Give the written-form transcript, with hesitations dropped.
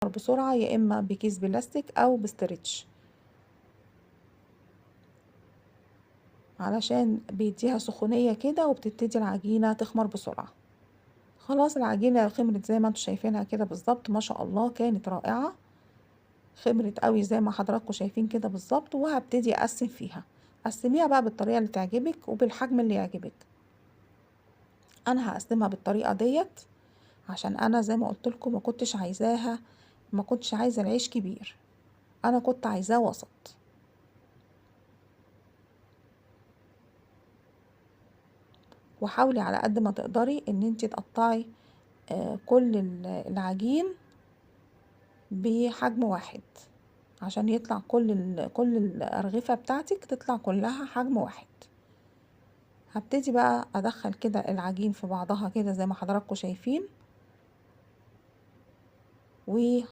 بسرعة، يا اما بكيس بلاستيك او ب stretch، علشان بيديها سخونية كده وبتبتدي العجينة تخمر بسرعة. خلاص العجينة خمرت زي ما انتم شايفينها كده بالظبط، ما شاء الله كانت رائعة، خمرت قوي زي ما حضراتكم شايفين كده بالظبط. وهبتدي اقسم فيها، قسميها بقى بالطريقة اللي تعجبك وبالحجم اللي يعجبك. انا هقسمها بالطريقة ديت عشان انا زي ما قلت لكم ما كنتش عايزة العيش كبير، انا كنت عايزاه وسط. وحاولي على قد ما تقدري ان انتي تقطعي كل العجين بحجم واحد، عشان يطلع كل الأرغفة بتاعتك تطلع كلها حجم واحد. هبتدي بقى ادخل كده العجين في بعضها كده زي ما حضراتكم شايفين، و